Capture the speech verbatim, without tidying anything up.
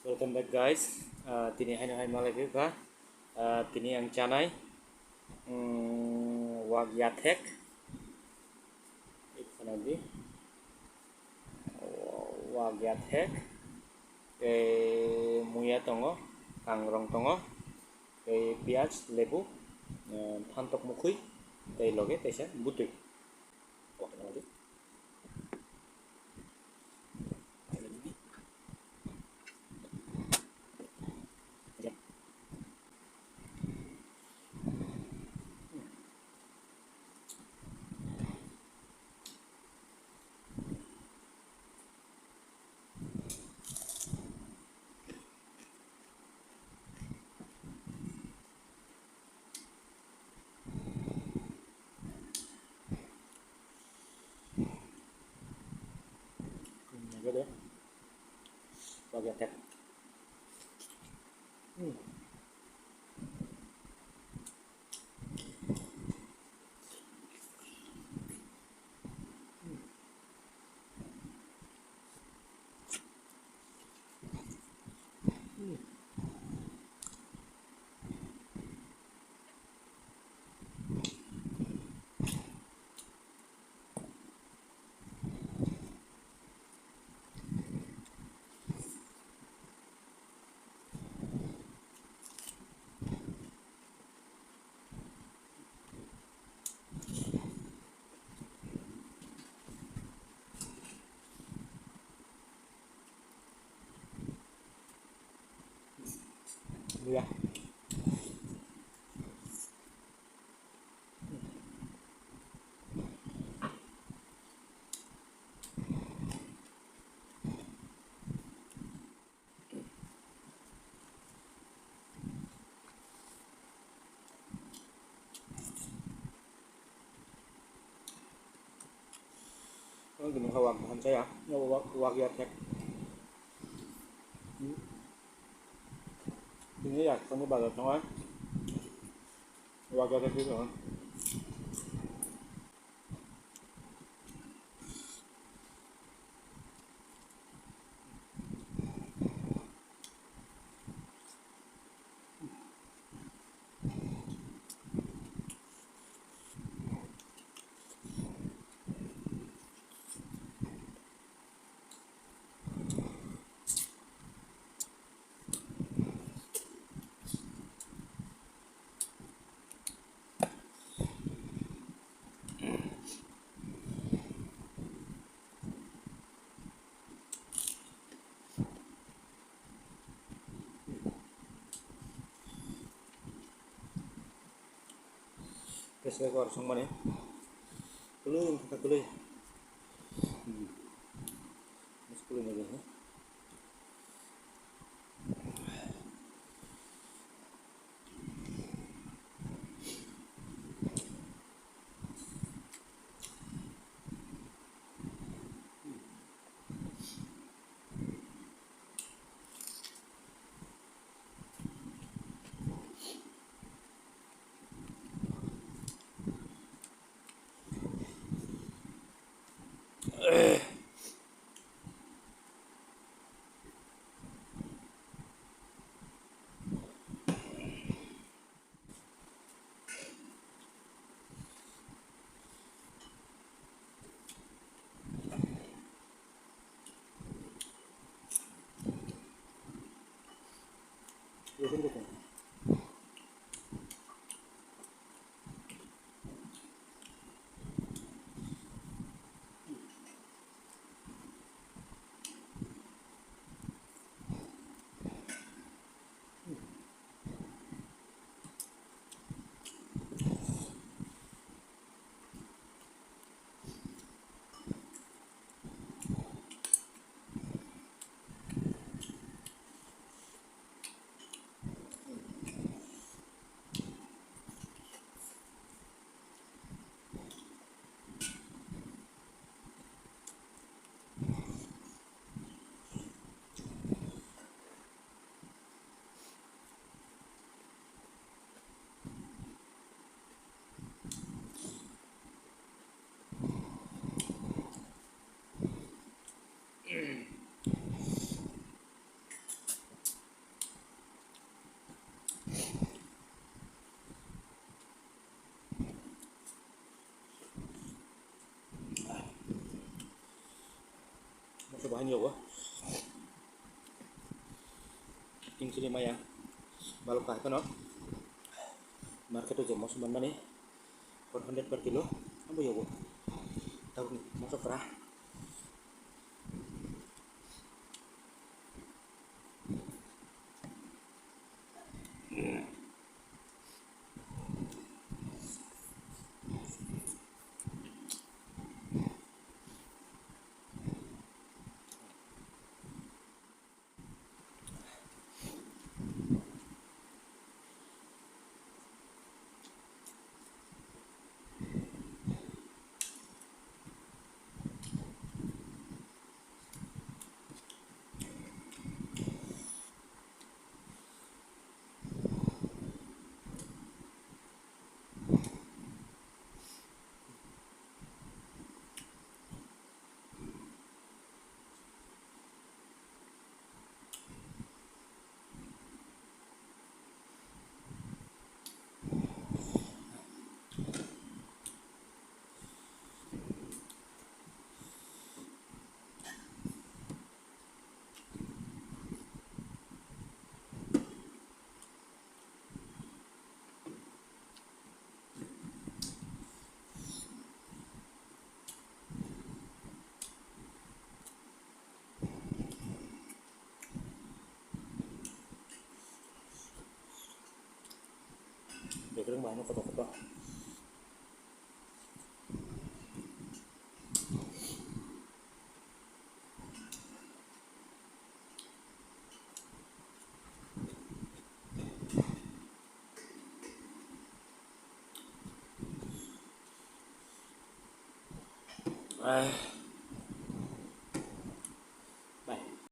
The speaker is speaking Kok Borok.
Welcome back, guys. Ah, tini haino hai malai phikha. Ah, tini ang chanai, mm, wak yathek. Khana di. Wak yathek. Tei muya tongo, kangrong tongo. Tei piyaj, lebu, eh, phantok mukhui. Tei loge teisa butui. Ya. Ang tini kha wak bahan chaya, wak, wak ya thek. Tini ya, kami bazar tongo, wak ya thek tini. Kesa kor songmani. Kwlwi wngkha kwlwi. Hmm. Mas kwlwi nai. Ani yogo. King chili maya. Balok kahai kono. Market o je moso manmani four hundred per kilo. Abo yogo. Tabukni moso kra. Bekereng bahai no kotor kotor. Eh,